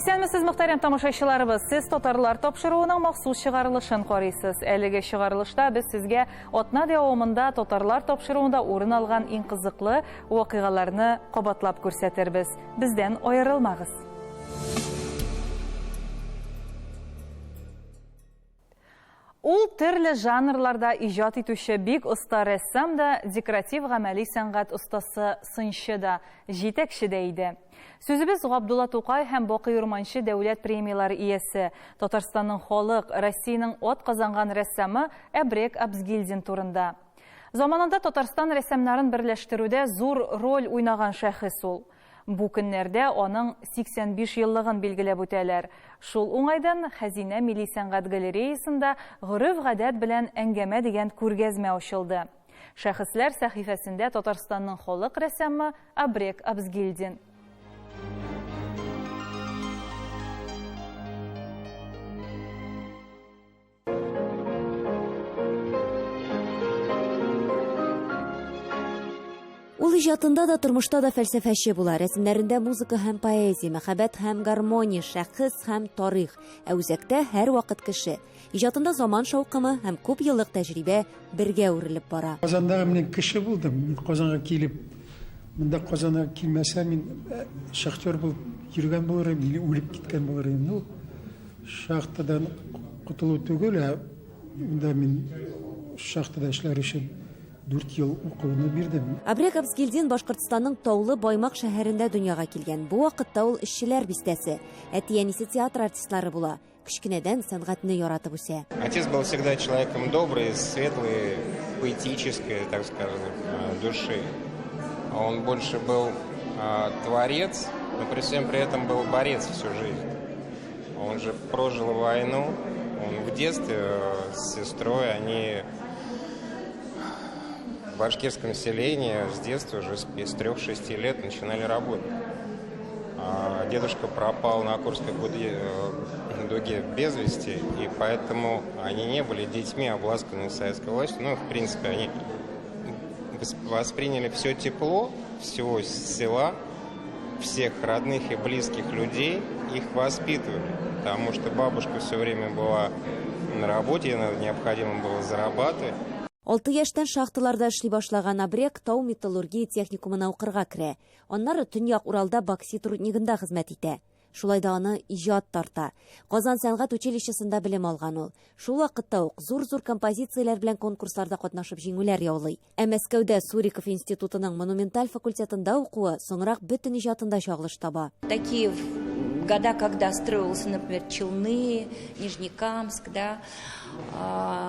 Исәнмесез, мөхтәрәм тамашачыларыбыз. Сез татарлар тапшыруының махсус чыгарылышын карыйсыз. Әлеге чыгарылышта без сезгә атна дәвамында татарлар тапшыруында урын алган иң кызыклы вакыйгаларны кабатлап күрсәтербез. Бездән аерылмагыз. Ул төрле жанрларда иҗат итүче бик оста рәссам да, декоратив-гамәли сәнгать остасы, сынчы да, җитәкче дә иде. Сүзебез Габдулла Тукай һәм Бакый Урманче дәүләт премияләре иясе, Татарстанның халык, Россиянең атказанган рәссамы Әбрек Абзгильдин турында. Заманында Татарстан рәссамнарын берләштерүдә зур роль уйнаган шәхес ул. Бу көннәрдә аның 85 еллыгын билгеләп үтәләр. Шул уңайдан Хәзинә милли сәнгать галереясында Гореф-гадәт белән әңгәмә дигән күргәзмә ачылды. Шәхесләр сәхифәсендә Татарстанның халык рәссамы Абрек Абзгильдин. Ул иҗатында да, тормышта да фәлсәфәче була. Рәсемнәрендә музыка һәм поэзия, мәхәббәт һәм гармония, шәхес һәм тарих. Ә үзәктә һәрвакыт кеше. Иҗатында заман шаукымы һәм күп еллык тәҗрибә бергә үрелеп бара. Казанда мин кеше булдым. Мин Казанга килеп, монда Казанга килмәсә, мин шахтер булып йөргән булыр идем, или үлеп киткән булыр идем. Ну, шахтадан котылу түгел, ә монда мин шахтада эшләр өчен 4 ел укуны бирдем. Абрек Абзгильдин Башкортстанның Таулы Баймак шәһәрендә дөньяга килгән. Бу вакытта ул эшчеләр бистәсе. Әти-әнисе театр артистлары була. Кечкенәдән сәнгатьне яратып үсә. Отец был всегда человеком добрый, светлый, поэтической, так скажем, души. Он больше был творец, но при всем при этом был борец всю жизнь. Он же прожил войну, он в детстве с сестрой, они в башкирском селении с детства уже с 3-6 лет начинали работать. Дедушка пропал на Курской дуге без вести, и поэтому они не были детьми, обласканными советской властью. В принципе, они восприняли все тепло всего села, всех родных и близких людей, их воспитывали, потому что бабушка все время была на работе, ей необходимо было зарабатывать. Алты яшьтән шахталарда эшли башлаган Абрек тау металлургия техникумына укырга керә. Аннары Төньяк Уралда боксит руднигында хезмәт итә. Шулай да аны иҗат тарта. Казан сәнгать училищесында белем алган ул. Шул вакытта ук зур-зур композицияләр белән конкурсларда катнашып җиңүләр яулый. Ә Мәскәүдә Суриков институтының монументаль факультетында укуы соңрак бөтен иҗатында чагылыш таба. Такие года, когда строился, например, Челны, Нижнекамск, да,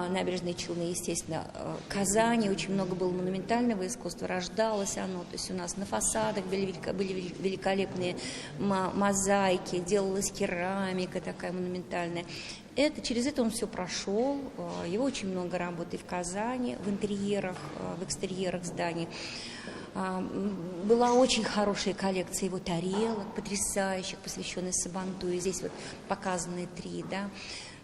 Набережные Челны, естественно, Казани, очень много было монументального искусства, рождалось оно, то есть у нас на фасадах были великолепные мозаики, делалась керамика такая монументальная. Через это он все прошел, его очень много работы в Казани, в интерьерах, в экстерьерах зданий. Была очень хорошая коллекция его тарелок, потрясающих, посвященных Сабантую. Здесь показаны 3, да.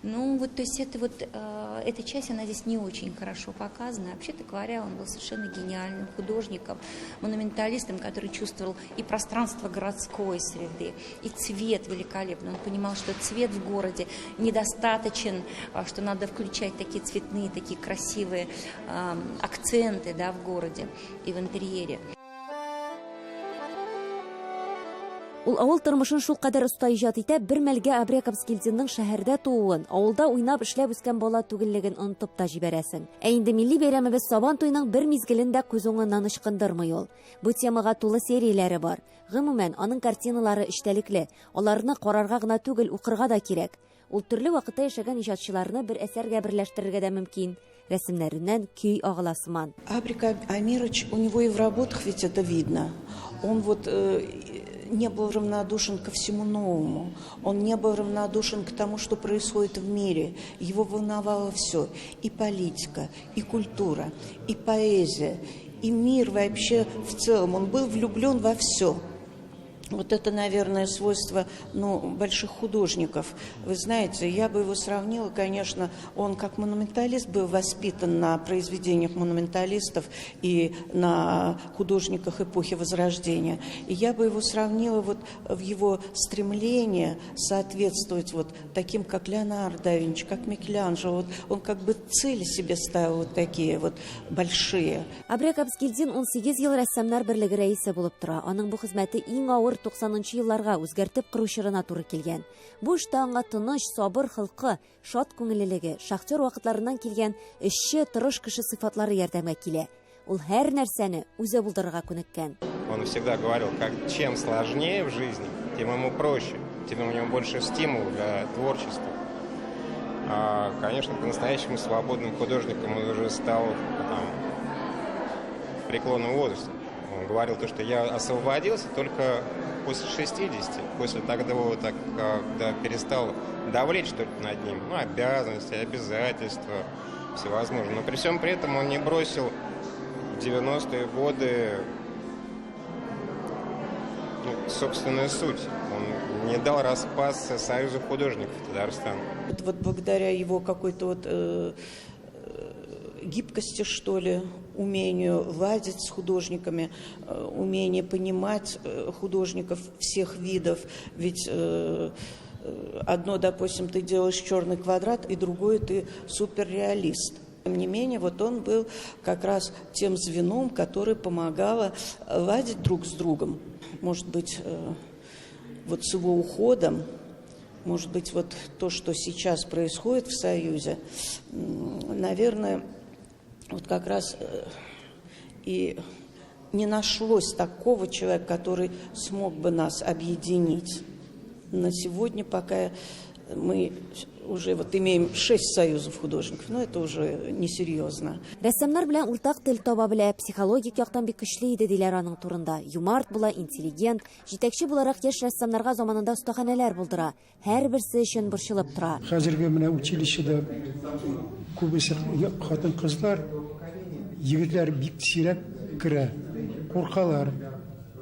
Эта часть, она здесь не очень хорошо показана. Вообще-то говоря, он был совершенно гениальным художником, монументалистом, который чувствовал и пространство городской среды, и цвет великолепный. Он понимал, что цвет в городе недостаточен, что надо включать такие цветные, такие красивые акценты, да, в городе и в интерьере. Ул авыл тормышын шул кадәр оста иҗат итә, бер мәлгә Абрек Абзгильдинның шәһәрдә тууын, авылда уйнап эшләп үскән бала түгеллеген онытып та җибәрәсең. Ә инде милли бәйрәмебез Сабан туеның бер мизгелен дә күз уңыннан ычкындырмый ул. Бу темага тулы серияләре бар. Гомумән, аның картиналары эчтәлекле. Аларны карарга гына түгел, укырга да кирәк. Ул төрле вакытта яшәгән иҗатчыларны бер әсәргә берләштерергә дә мөмкин. Рәсемнәреннән көй агыла сыман. Абрек Амирович, у него и в работах ведь это видно. Он не был равнодушен ко всему новому. Он не был равнодушен к тому, что происходит в мире. Его волновало все. И политика, и культура, и поэзия, и мир вообще в целом. Он был влюблен во все. Вот это, наверное, свойство ну, больших художников. Вы знаете, я бы его сравнила, конечно, он как монументалист был воспитан на произведениях монументалистов и на художниках эпохи Возрождения. И я бы его сравнила вот в его стремлении соответствовать вот таким, как Леонардо да Винчи, как Микеланджело. Вот он как бы цели себе ставил вот такие вот большие. Абрек Абзгильдин 18 ел рәссамнар берлеге рәисе булып тора. Аның бу хезмәте иң авыр 90нчы елларга үзгәртеп кору чорына туры килгән. Бу эштә аңа тыныч, сабыр холкы, шат күңеллелеге, шахтер вакытларыннан килгән эшче, тырыш кеше сыйфатлары ярдәмгә килә. Ул һәр нәрсәне үзе булдырырга күнеккән. Он всегда говорил, как чем сложнее в жизни, тем ему проще, тем у него больше стимул для творчества. А, конечно, по-настоящему свободным художником он уже стал там, в преклонном возрасте. Он говорил то, что я освободился только после 60, после того, так, когда перестал давлеть что-то над ним, ну, обязанности, обязательства, всевозможные. Но при всем при этом он не бросил в 90-е годы ну, собственную суть. Он не дал распасться Союзу художников Татарстана. Вот, вот благодаря его какой-то вот э, гибкости, что ли, умению ладить с художниками, э, умение понимать э, художников всех видов. Ведь э, одно, допустим, ты делаешь черный квадрат, и другое ты суперреалист. Тем не менее, вот он был как раз тем звеном, который помогало ладить друг с другом. Может быть, вот с его уходом, может быть, вот то, что сейчас происходит в Союзе, наверное, вот как раз э, и не нашлось такого человека, который смог бы нас объединить. На сегодня пока мы уже вот имеем шесть союзов художников, но это уже несерьезно. Рәссамнар белән уртак тел таба белә, психологик яктан бик көчле иде диләр аның турында. Юмарт була, интеллигент, җитәкче буларак яшь рәссамнарга заманында остаханәләр булдыра. Һәрберсе өчен борчылып тора. Хәзерге менә училищеда күбесе хатын-кызлар, егетләр бик сирәк керә, куркалар.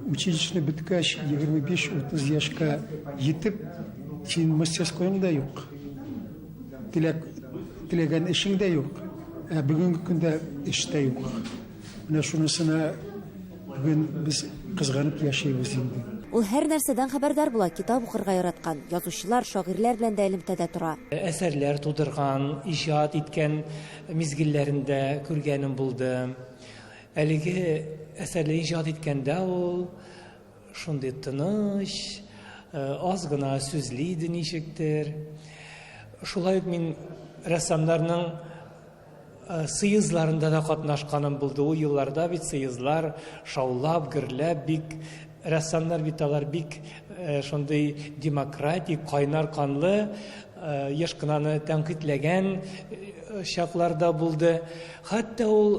Училищены беткәч, 25-30 яшькә җитеп, син мастерскоең да юк. Теләк теләгән эшең дә юк. Ә бүгенге көндә эш тә юк. Менә шунысына бүген без кызганып яшибез инде. Ул һәр нәрсәдән хәбәрдар була, китап укырга яраткан, язучылар, шагыйрьләр белән дә элемтәдә тора. Әсәрләр тудырган, иҗат иткән мизгелләрендә күргәнем булды. Әлеге әсәрләр иҗат иткәндә ул шундый тыныч, аз гына сүзли иде ничектер. Шулай ук мин рәссамнарның съездларында да катнашканым булды. Ул елларда бит съездлар шаулап, гөрләп, бик рәссамнар бит алар бик шундый демократик, кайнар канлы, еш кына аны тәнкыйтьләгән чаклар да булды. Хәтта ул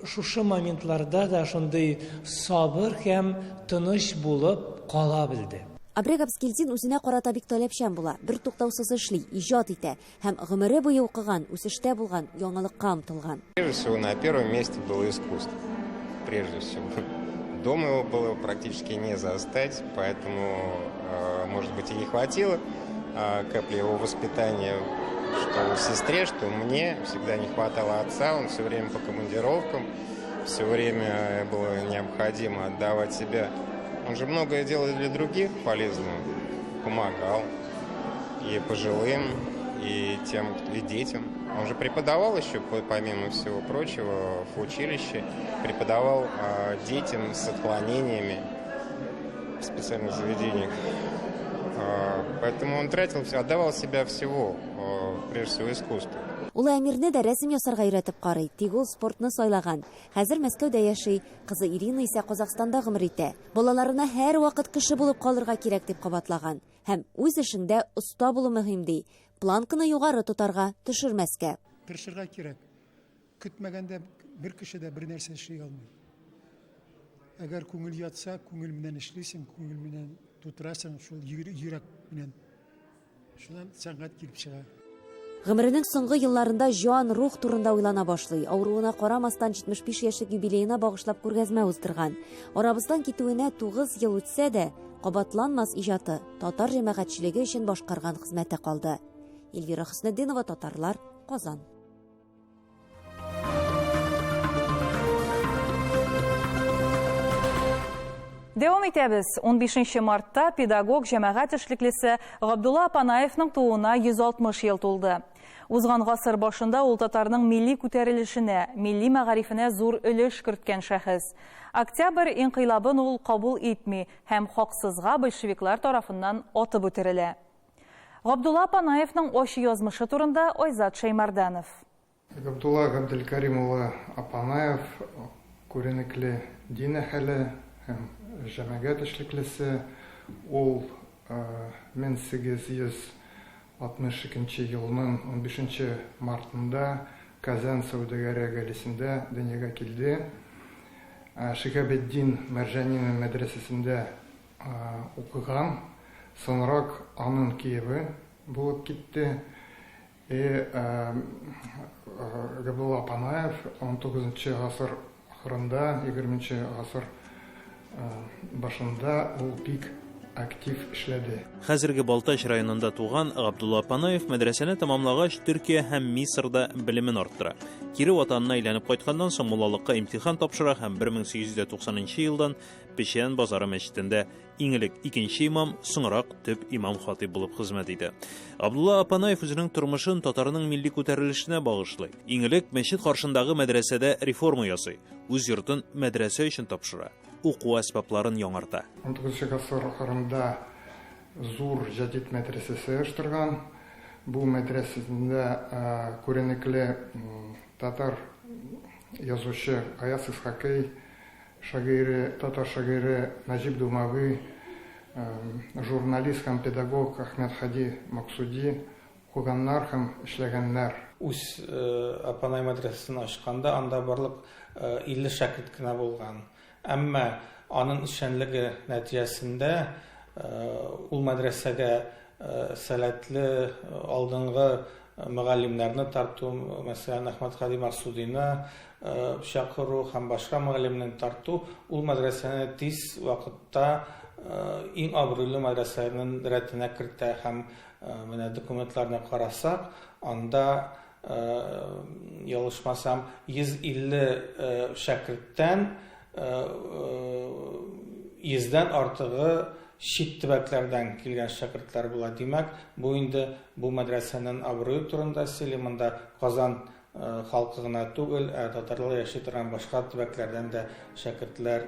шушы моментларда да шундый сабыр һәм тыныч булып кала белде. Абрек Абзгильдин үзенә карата бик таләпчән була, бертуктаусыз эшли, иҗат итә һәм гомере буе укыган, үсештә булган, яңалыкка омтылган. Прежде всего, на первом месте было искусство. Прежде всего. Дома его было практически не застать, поэтому, может быть, и не хватило капли его воспитания, что сестре, что мне. Всегда не хватало отца, он все время по командировкам, все время было необходимо отдавать себя. Он же многое делал для других полезного, помогал и пожилым, и тем, и детям. Он же преподавал еще, помимо всего прочего, в училище, преподавал детям с отклонениями в специальных заведениях. Поэтому он тратил, отдавал себя всего, прежде всего, искусству. Улы Әмирне дә рәсем ясарга өйрәтеп карый, тик ул спортны сайлаган. Хәзер Мәскәүдә яши, кызы Ирина исә Казахстанда гомер итә. Балаларына һәрвакыт кеше булып калырга кирәк дип кабатлаган. Һәм үз эшеңдә оста булу мөһим ди. Планканы югары тотарга, төшермәскә. Тырышырга кирәк. Көтмәгәндә бер кеше дә бер нәрсә эшли алмый. Әгәр күңел ятса, күңел белән эшлисең, күңел белән тутырасың, шул йөрәк белән. Шуннан сәнгать килеп чыга. Гомеренең соңгы елларында җан, рух турында уйлана башлый. Авыруына карамастан 75 яшьлек юбилеена багышлап күргәзмә уздырган. Арабыздан китүенә 9 ел үтсә дә, кабатланмас иҗаты, татар җәмәгатьчелеге өчен башкарган хезмәте калды. Эльвира Хөснетдинова, Татарлар, Казан. Дәвам итәбез. 15 мартта педагог, җәмәгать эшлеклесе Габдулла Апанаевның тууына 160 ел тулды. Узган гасыр башында ул татарның милли күтәрелешенә, милли мәгарифенә зур өлеш керткән шәхес. Октябрь инкыйлабын ул кабул итми һәм хаксызга большевиклар тарафыннан атып үтерелә. Габдулла Апанаевның ачы язмышы турында Айзат Шәймәрданов. Габдулла Габделкәрим улы Апанаев күренекле дин әһеле һәм җәмәгать эшлеклесе. Ул 1862 елның унбишенче мартында Казан сәүдәгәре гаиләсендә дөньяга килде. Шиһабетдин Мәрҗанинең мәдрәсәсендә укыган, соңрак аның кияве булып китте. И Габдулла Апанаев унтугызынчы гасыр ахырында, егерменче гасыр башында ул бик актив эшләде. Хәзерге Балтач районында туган Габдулла Апанаев мәдрәсәне тәмамлагач Төркия һәм Мисырда белемен арттыра. Кире ватанына әйләнеп кайтканнан соң муллалыкка имтихан тапшыра һәм 1890 нчы елдан Печән базары мәчетендә Иң элек икенче имам, соңрак төп имам-хатыйп булып хезмәт итә. Абдулла Апанаев үзенең тормышын татарның милли күтәрелешенә багышлый. Иң элек мәчет каршындагы мәдрәсәдә реформа ясый, үз йортын мәдрәсә өчен тапшыра, уку әсбапларын яңарта. Унтугызынчы гасыр ахырында зур җәдит мәдрәсәсе оештырган. Бу мәдрәсәсендә күренекле татар язучы Гаяз Исхакый, Шагыйре, татар шагыйре Нәҗип Думави, журналист һәм педагог Әхмәтһади Максуди укыганнар һәм эшләгәннәр. Үз Апанай мәдрәсәсен ачканда анда барлык 50 шәкерт кенә булган. Әмма аның эшчәнлеге нәтиҗәсендә ул мәдрәсәгә сәләтле, алдынгы мөгаллимнәрне тарту, мәсәлән, Әхмәтһади Максудины чакыру һәм башка мөгаллимнәрне тарту, ул мәдрәсәне тиз вакытта иң абруйлы мәдрәсәләрнең рәтенә кертә һәм менә документларны карасак, анда ялгышмасам, 150 шәкерттән йөздән артыгы чит төбәкләрдән килгән шәкертләр була. Димәк, бу инде бу мәдрәсәнең абруе турында сөйли. Монда Казан халкы гына түгел, ә татарлар яши торган башка төбәкләрдән дә шәкертләр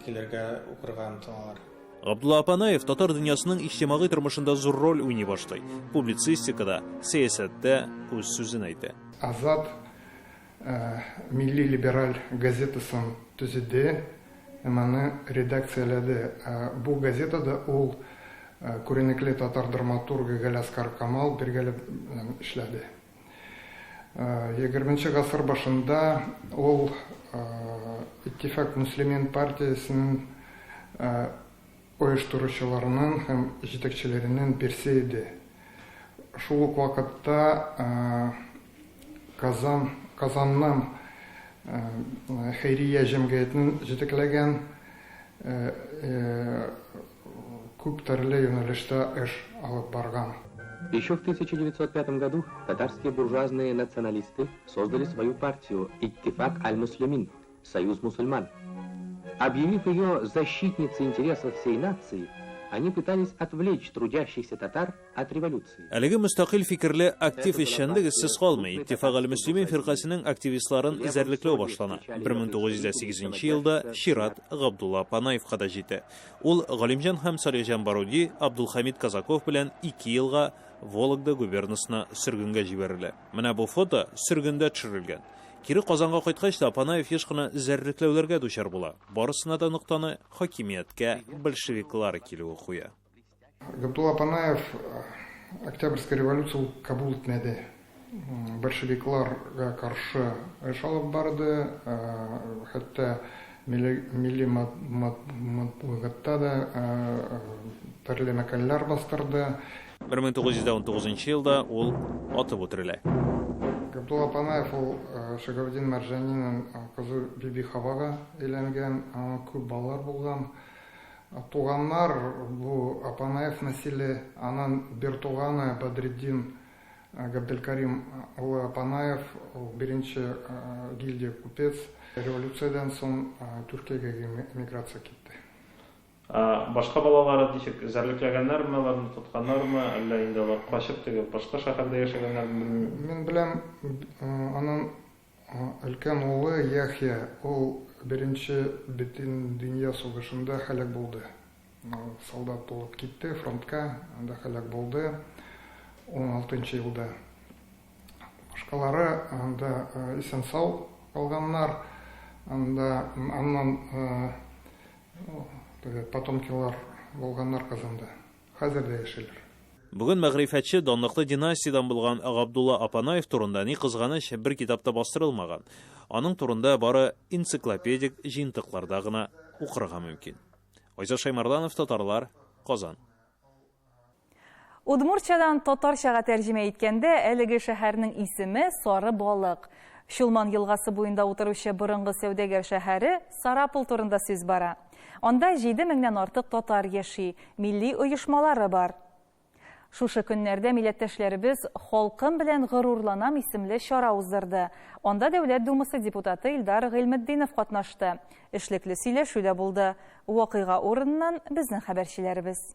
килергә, укырга омтылалар. Габдулла Апанаев татар дөньясының иҗтимагый тормышында зур роль уйный башлый. Публицистикада, сәясәттә үз сүзен әйтә. Азат милли либераль газетасын төзеде һәм аны редакцияләде. Бу газетада ул күренекле татар драматургы Галиәсгар Камал бергәләп эшләде. Егерменче гасыр башында ул Иттифак Мөслимин партиясенең оештыручыларының һәм җитәкчеләренең берсе иде. Шул ук вакытта Казан, Казанның хәйрия җәмгыятен җитәкләгән, күп төрле юнәлештә эш алып барган. Еще в 1905 году татарские буржуазные националисты создали свою партию «Иттифак аль-Муслимин» – «Союз мусульман». Объявив ее защитницей интересов всей нации, они пытались отвлечь трудящихся татар от революции. Әлеге мөстәкыйль фикерле актив эшчәнлек эзсез калмый. Иттифак аль-Мөслимин фиркасенең активистларын эзәрлекләү башлана. 1908 елда чират Габдулла Панаевка да җитә. Ул Галимҗан һәм Салихҗан Баруди, Абдулхамид Казаков белән ике елга Вологда губернасына сөргенгә җибәрелә. Менә бу фото сөргендә төшерелгән. Кире Казанга кайткач та Панаев еш кына эзәрлекләүләргә дучар була. Барысына да ноктаны хакимияткә большевиклар килүе куя. Габдулла Панаев Октябрьская революция ул кабул итмәде. Большевикларга каршы эш алып барды, хәтта милли матбугатта да төрле мәкаләләр бастырды. 1919 елда ул атып үтерелә. Габдулла Апанаев ул Шигабеддин Мәрҗанинең кызы Бибихавага өйләнгән, аның күп балалар булган. Туганнар бу Апанаев нәселе, аның бертуганы Бәдретдин Габделкарим улы Апанаев, ул беренче гильдия купец, революциядән соң Төркиягә эмиграция китте. Ә башка балалары ничек, эзәрлекләгәннәрме аларны, тотканнармы, әллә инде алар качып теге башка шәһәрдә яшәгәннәрме, белмим. Мин беләм, аның өлкән улы Яхья, ул Беренче бөтендөнья сугышында һәлак булды. Ул солдат булып китте фронтка, анда һәлак булды уналтынчы елда. Башкалары анда исән-сау калганнар, анда аннан Теге потомкилар булганнар Казанда. Хәзер дә яшиләр. Бүген мәгърифәтче, данлыклы династиядән булган Габдулла Апанаев турында, ни кызганыч, бер китап та бастырылмаган. Аның турында бары энциклопедик җыентыкларда гына укырга мөмкин. Айзат Шәймәрданов, Татарлар, Казан. Удмуртчадан татарчага тәрҗемә иткәндә, әлеге шәһәрнең исеме Сары балык. Чулман елгасы буенда утыручы борынгы сәүдәгәр шәһәре Сарапул турында сүз бара. Анда җиде меңнән артык татар яши, милли оешмалары бар. Шушы көннәрдә милләттәшләребез Халкым белән горурланам исемле чара уздырды. Анда Дәүләт Думасы депутаты Илдар Гыйльметдинов катнашты. Эшлекле сөйләшү дә булды. Вакыйга урыныннан безнең хәбәрчеләребез.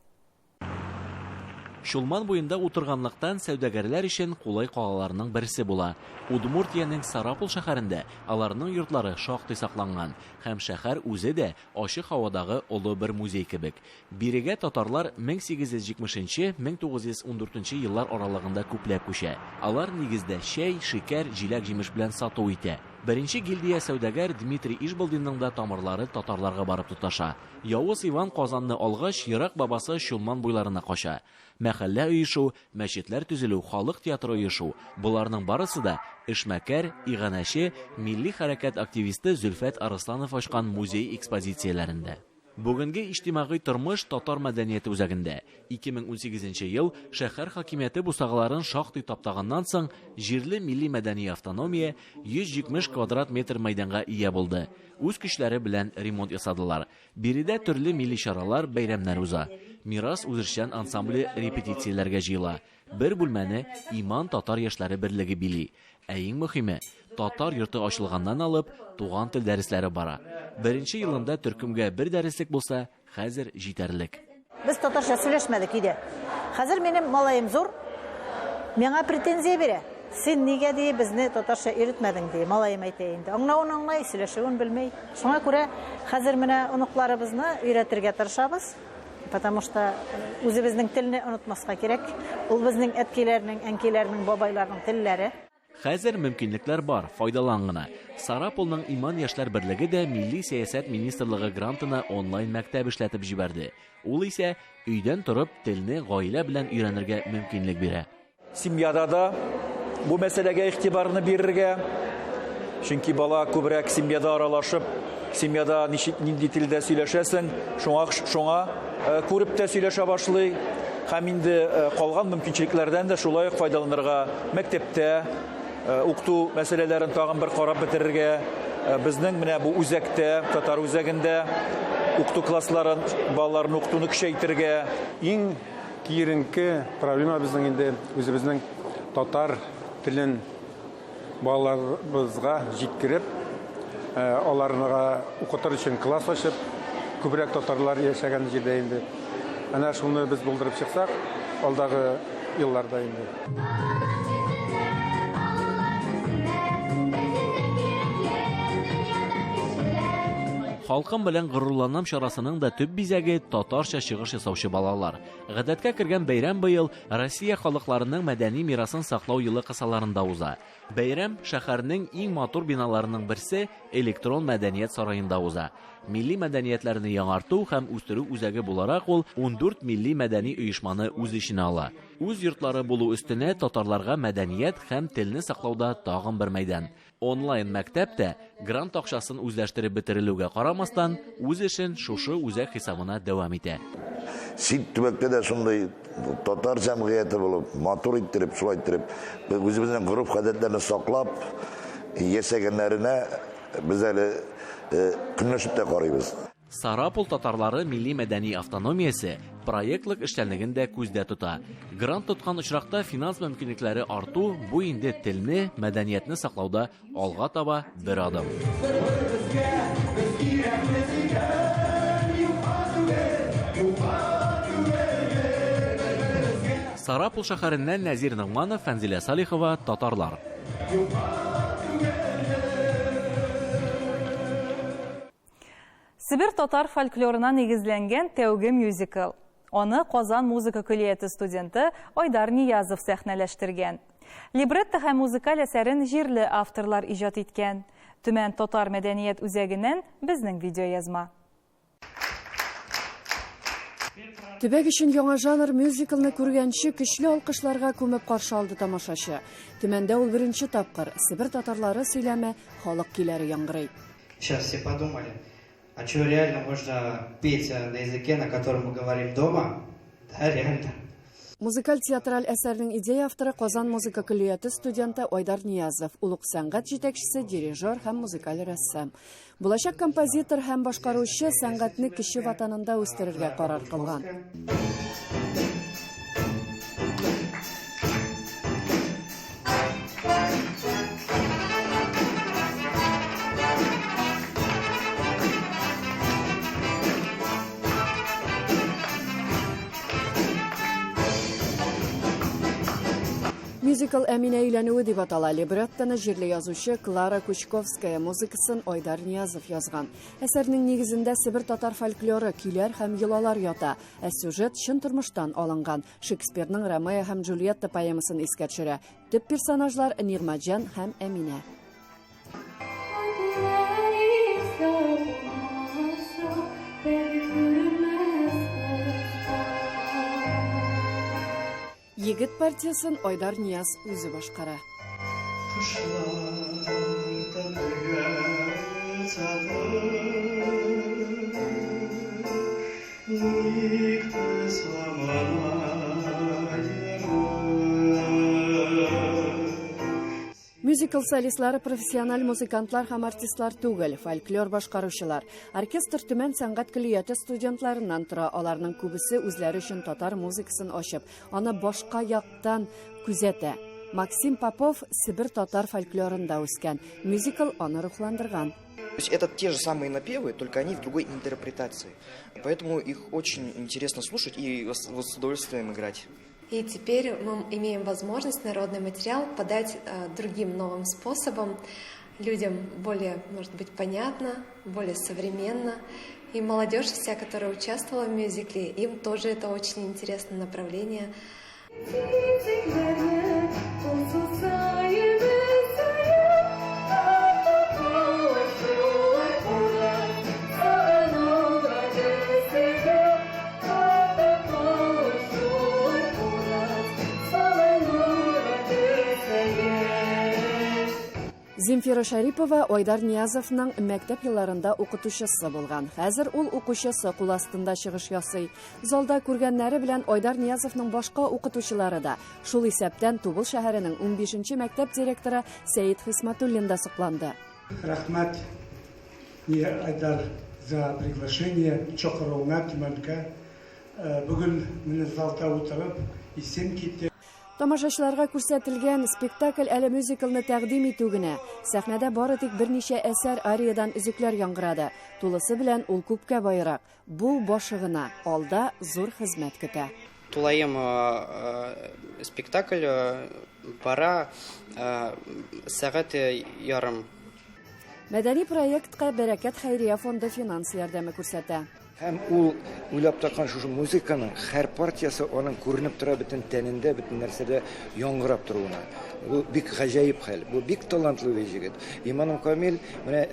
Чулман буенда утырганлыктан сәүдәгәрләр өчен кулай калаларның берсе була. Удмуртиянең Сарапул шәһәрендә аларның йортлары шактый сакланган һәм шәһәр үзе дә ачык һавадагы олы бер музей кебек. Бирегә татарлар 1870 1914 еллар аралыгында күпләп күчә. Алар нигездә чәй, шикәр, җиләк-җимеш белән сату итә. Беренче гильдия сәүдәгәр Дмитрий Ишболдинның да тамырлары татарларга барып тоташа. Явыз Иван Казанны алгач, ерак бабасы Чулман буйларына кача. Мәхәллә оешу, мәчетләр төзелү, халык театры оешу, боларның барысы да эшмәкәр, иганәче, милли хәрәкәт активисты Зөлфәт Арысланов ачкан музей экспозицияләрендә. Бүгенге иҗтимагый тормыш татар мәдәнияте үзәгендә. 2018 нче ел шәһәр хакимияте бусагаларын шактый таптаганнан соң, җирле милли-мәдәни автономия 170 квадрат метр мәйданга ия булды. Үз көчләре белән ремонт ясадылар. Биредә төрле милли чаралар, бәйрәмнәр уза. Мирас үзешчән ансамбле репетицияләргә җыела. Бер бүлмәне Иман татар яшьләре берлеге били. Ә иң мөһиме, татар йорты ачылганнан алып, туган тел дәресләре бара. Беренче елында төркемгә бер дәреслек булса, хәзер җитәрлек. Без татарча сөйләшмәдек өйдә. Хәзер минем малаем зур, миңа претензия бирә. Син нигә, ди, безне татарча өйрәтмәдең, ди. Малаем әйтә инде. Аңлавын аңлый, сөйләшүен белми. Шуңа күрә хәзер менә оныкларыбызны өйрәтергә тырышабыз. Потому что үзебезнең телне онытмаска кирәк. Ул безнең әткиләрнең, әнкиләрнең, бабайларның телләре. Хәзер мөмкинлекләр бар, файдалан гына. Сарапулның Иман яшьләр берлеге дә Милли сәясәт министрлыгы грантына онлайн мәктәп эшләтеп җибәрде. Ул исә өйдән торып телне гаилә белән өйрәнергә мөмкинлек бирә. Семьяда да бу мәсьәләгә игътибарны бирергә, чөнки бала күбрәк семьяда аралашып, семьяда ничек нинди телдә сөйләшәсең, шуңа шуңа э, күреп тә сөйләшә башлый. Һәм инде э, калган мөмкинчелекләрдән дә шулай ук файдаланырга, мәктәптә э, укыту мәсьәләләрен тагын бер карап бетерергә, безнең менә бу үзәктә, татар үзәгендә укыту классларын, балаларны укытуны көчәйтергә. Иң киеренке проблема безнең инде үзебезнең татар телен балаларыбызга җиткереп, аларга укытыр өчен класс ачып, күбрәк татарлар яшәгән җирдә инде. Әнә шуны без булдырып чыксак, алдагы елларда инде. Халкым белән горурланам чарасының да төп бизәге татарча чыгыш ясаучы балалар. Гадәткә кергән бәйрәм быел Россия халыкларының мәдәни мирасын саклау елы кысаларында уза. Бәйрәм шәһәрнең иң матур биналарының берсе Электрон мәдәният сараенда уза. Милли мәдәниятләрне яңарту һәм үстерү үзәге буларак ул 14 милли мәдәни оешманы үз эченә ала. Үз йортлары булу өстенә татарларга мәдәният һәм телне саклауда тагын бер мәйдан. Онлайн мәктәп тә, грант акчасын үзләштереп бетерелүгә карамастан, үз эшен шушы үзәк хисабына дәвам итә. Чит төбәктә дә шундый татар җәмгыяте булып, матур иттереп, шулай иттереп, үзебезнең гореф-гадәтләрне саклап яшәгәннәренә без әле көнләшеп тә карыйбыз. Сарапул татарлары милли-мәдәни автономиясе проектлык эшчәнлеген дә күздә тота. Грант тоткан очракта финанс мөмкинлекләре арту, бу инде телне, мәдәниятне саклауда алга таба бер адым. Сарапул шәһәреннән Нәзир Ногманов, Фәнзилә Салихова, Татарлар. Себер татар фольклорына нигезләнгән тәүге мюзикл. Аны Казан музыка көллияте студенты Айдар Ниязов сәхнәләштергән. Либретто һәм музыкаль әсәрен җирле авторлар иҗат иткән. Төмән татар мәдәният үзәгеннән безнең видеоязма. Төбәк өчен яңа жанр мюзиклны күргәнче көчле алкышларга күмеп каршы алды тамашачы. Төмәндә ул беренче тапкыр Себер татарлары сөйләме, халык көйләре яңгырый. Сейчас все подумали, а что реально можно петь на языке, на котором мы говорим дома? Да, реально. Музыкаль театраль әсәрнең идея авторы Казан музыка көллияте студенты Айдар Ниязов, ул ук сәнгать җитәкчесе, дирижер һәм музыкаль рәссам. Булачак композитор һәм башкаручы сәнгатьне кече ватанында үстерергә карар кылган. Мюзикл Әминә өйләнүе дип атала. Либреттоны җирле язучы Клара Кучковская, музыкасын Айдар Ниязов язган. Әсәрнең нигезендә Себер татар фольклоры, көйләр һәм йолалар ята, ә сюжет чын тормыштан алынган. Шекспирның Ромео һәм Джульетта поэмасын искә төшерә. Төп персонажлар Нигъмәтҗан һәм Әминә. Егет партиясен Айдар Нияз үзе башкара. Мюзикл солистлары профессиональ музыкантлар һәм артистлар түгел, фольклор башкаручылар. Оркестр Төмән сәнгать көллияте студентларыннан тора. Аларның күбесе үзләре өчен татар музыкасын ачып, аны башка яктан күзәтә. Максим Попов Себер татар фольклорында үскән. Мюзикл аны рухландырган. То есть это те же самые напевы, только они в другой интерпретации. Поэтому их очень интересно слушать и с удовольствием играть. И теперь мы имеем возможность народный материал подать другим новым способом, людям более, может быть, понятно, более современно. И молодежь вся, которая участвовала в мюзикле, им тоже это очень интересное направление. Земфира Шәрипова Айдар Ниязовның мәктәп елларында укытучысы булган. Хәзер ул укучысы кул астында чыгыш ясый. Залда күргәннәре белән Айдар Ниязовның башка укытучылары да, шул исәптән Тубыл шәһәренең 15нче мәктәп директоры Сәет Хисматуллин да сокланды. Рәхмәт, Айдар, за приглашение. Чакыруыңа Төмәнгә. Бүген менә залда утырып, исем китте. Тамашачыларга күрсәтелгән спектакль әле мюзиклны тәкъдим итү генә. Сәхнәдә бары тик берничә әсәр ариядән өзекләр яңгырады. Тулысы белән ул күпкә байрак. Бу башы гына. Алда зур хезмәт көтә. Тулаем спектакль бара сәгать ярым. Мәдәни проектка Бәрәкәт хәйрия фонды финанс ярдәме күрсәтә. Һәм ул уйлап тапкан шушы музыканың һәр партиясе аның күренеп тора бөтен тәнендә, бөтен нәрсәдә яңгырап торуына. Бу бик гаҗәеп хәл. Бу бик талантлы бер җегет. Иманым камил, менә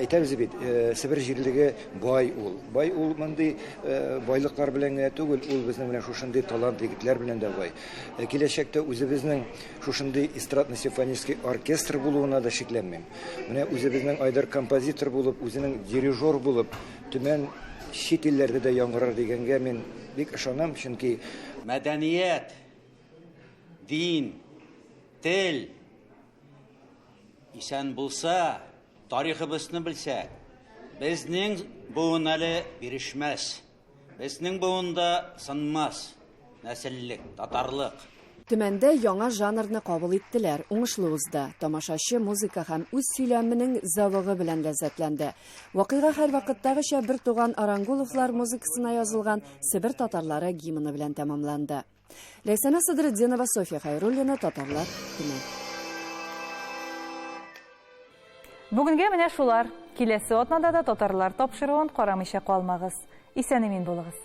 әйтәбез бит, Себер җирлеге бай ул. Бай ул мондый байлыклар белән генә түгел, ул безнең менә шушындый талант егетләр белән дә бай. Киләчәктә үзебезнең шушындый эстрадно-симфонический оркестр булуына да шикләнмим. Менә үзебезнең Айдар композитор булып, үзенең дирижер булып, Төмән чит илләрдә дә яңгырар дигәнгә мин бик ышанам, чөнки Мәдәният, дин, тел исән булса, тарихыбызны белсәк, безнең буын әле бирешмәс. Безнең буын да сынмас. Нәселлек, татарлык. Төмәндә яңа жанрны кабул иттеләр, уңышлы узды. Тамашачы музыка һәм үз сөйләменең зәвыгы белән ләззәтләнде. Вакыйга һәрвакыттагыча бертуган Арангуловлар музыкасына язылган Себер татарлары гимны белән тәмамланды. Ләйсәнә Садретдинова, Софья Хайруллина, Татарлар, Төмән. Бүгенгә менә шулар. Киләсе атнада да татарлар тапшыруын карамыйча калмагыз. Исән-имин булыгыз.